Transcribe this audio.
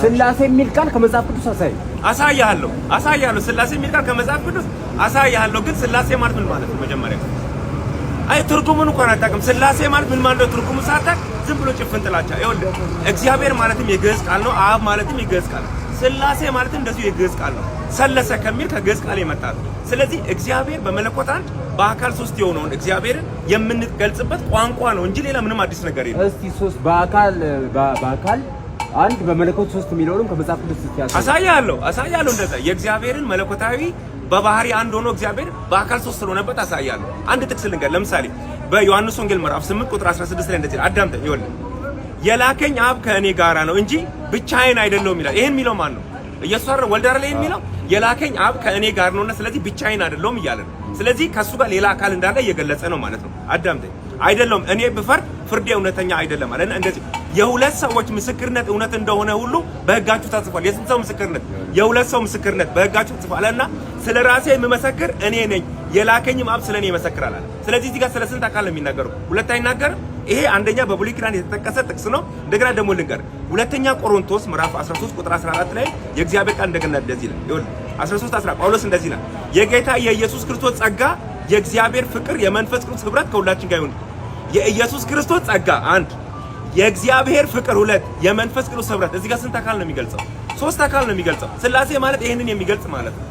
ስላሴ የሚል ቃል ከመጽሐፍ ቅዱስ አሳይ። አሳያለሁ፣ አሳያለሁ። ስላሴ የሚል ቃል ከመጽሐፍ ቅዱስ አሳያለሁ። ግን ስላሴ ማለት ምን ማለት ነው? መጀመሪያ አይ ትርጉሙን እንኳን አታውቅም። ስላሴ ማለት ምን ማለት ነው? ትርጉሙ ሳታውቅ ዝም ብሎ ጭፍን ጥላቻ። ይኸውልህ እግዚአብሔር ማለትም የግዕዝ ቃል ነው። አብ ማለትም የግዕዝ ቃል ነው። ስላሴ ማለትም እንደዚሁ የግዕዝ ቃል ነው። ሰለሰ ከሚል ከግዕዝ ቃል የመጣ ነው። ስለዚህ እግዚአብሔር በመለኮት አንድ በአካል ሶስት የሆነውን እግዚአብሔርን የምንገልጽበት ቋንቋ ነው እንጂ ሌላ ምንም አዲስ ነገር የለም። እስቲ ሶስት በአካል አንድ በመለኮት ሶስት የሚለውንም ከመጽሐፍ ቅዱስ እስቲ አሳይ። አሳያለሁ፣ አሳያለሁ። እንደዛ የእግዚአብሔርን መለኮታዊ በባህሪ አንድ ሆኖ እግዚአብሔር በአካል ሶስት ስለሆነበት አሳያለሁ። አንድ ጥቅስ ልንገር። ለምሳሌ በዮሐንስ ወንጌል ምዕራፍ 8 ቁጥር 16 ላይ እንደዚህ ይላል። አዳምጠኝ። ይኸውልህ የላከኝ አብ ከእኔ ጋራ ነው እንጂ ብቻዬን አይደለሁም ይላል። ይሄን የሚለው ማን ነው? ኢየሱስ አይደል? ወልድ አይደል? ይሄን የሚለው የላከኝ አብ ከእኔ ጋር ነውና ስለዚህ ብቻዬን አይደለሁም እያለ ነው። ስለዚህ ከእሱ ጋር ሌላ አካል እንዳለ እየገለጸ ነው ማለት ነው። አዳምጠኝ። አይደለሁም እኔ ብፈርድ ፍርዴ እውነተኛ አይደለም አለ። እንደዚህ የሁለት ሰዎች ምስክርነት እውነት እንደሆነ ሁሉ በሕጋችሁ ተጽፏል። የስንት ሰው ምስክርነት? የሁለት ሰው ምስክርነት በሕጋችሁ ተጽፏል እና ስለ ራሴ የምመሰክር እኔ ነኝ፣ የላከኝም አብ ስለ እኔ ይመሰክራል አለ። ስለዚህ እዚህ ጋር ስለ ስንት አካል ነው የሚናገረው? ሁለት አይናገርም። ይሄ አንደኛ በብሉይ ኪዳን የተጠቀሰ ጥቅስ ነው። እንደገና ደግሞ ልንገር፣ ሁለተኛ ቆሮንቶስ ምዕራፍ 13 ቁጥር 14 ላይ የእግዚአብሔር ቃል እንደገና እንደዚህ ይላል። ይኸውልህ 13 14 ጳውሎስ እንደዚህ ይላል፣ የጌታ የኢየሱስ ክርስቶስ ጸጋ፣ የእግዚአብሔር ፍቅር፣ የመንፈስ ቅዱስ ህብረት ከሁላችን ጋር ይሁን። የኢየሱስ ክርስቶስ ጸጋ አንድ፣ የእግዚአብሔር ፍቅር ሁለት፣ የመንፈስ ቅዱስ ህብረት። እዚህ ጋር ስንት አካል ነው የሚገልጸው? ሶስት አካል ነው የሚገልጸው። ስላሴ ማለት ይሄንን የሚገልጽ ማለት ነው።